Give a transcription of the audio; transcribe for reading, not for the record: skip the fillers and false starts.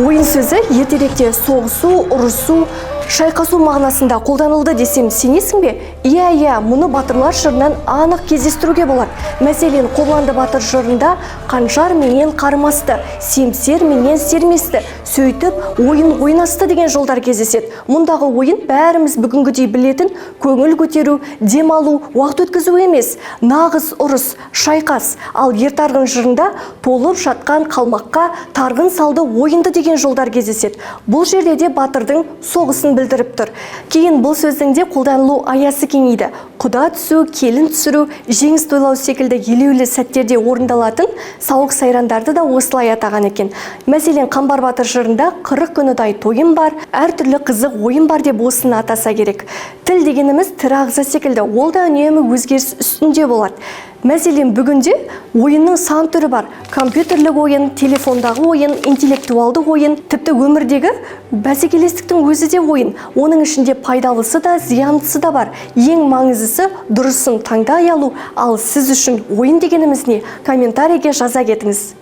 Ойын сөзі ертеректе соғысу, ұрысу, шайқасу мағынасында қолданылды десем, сенесің бе? Иә, мұны батырлар жырынан анық кездестіруге болады. Мәселен, Қобыланды батыр жырында қанжар менен қармасты, семсер менен серместі, сөйтіп ойын ойнасты деген жолдар кездеседі. Мұндағы ойын бәріміз бүгінгідей білетін көңіл көтеру, демалу, уақыт өткізу емес, нағыз ұрыс, шайқас. Ал Ер Тарғын жырында толып жатқан қалмаққа тарғын салды ойынды деген жолдар кездеседі. Бұл жерде де батырдың соғысын білдіріп тұр. Кейін бұл сөздің де қолданылу аясы кеңейді. Құда түсу, келін түсіру, жеңіс тойлау секілді елеулі сәттерде орындалатын сауық сайрандарды да осылай атаған екен. Мәселен, Қамбар батыр жырында 40 күн ұдай тойым бар, әртүрлі қызық ойын бар деп осыны атаса керек. Тіл дегеніміз тірі ағза секілді, ол да үнемі өзгеріс үстінде болады. Мәселен, бүгінде ойынның сан түрі бар: компьютерлік ойын, телефондағы ойын, интеллектуалды ойын, тіпті өмірдегі бәсекелестіктің өзі де ойын. Оның ішінде пайдалысы да, зияндысы да бар. Ең маңыздысы – дұрысын таңдай алу. Ал сіз үшін ойын дегеніміз не? Комментарийге жаза кетіңіз.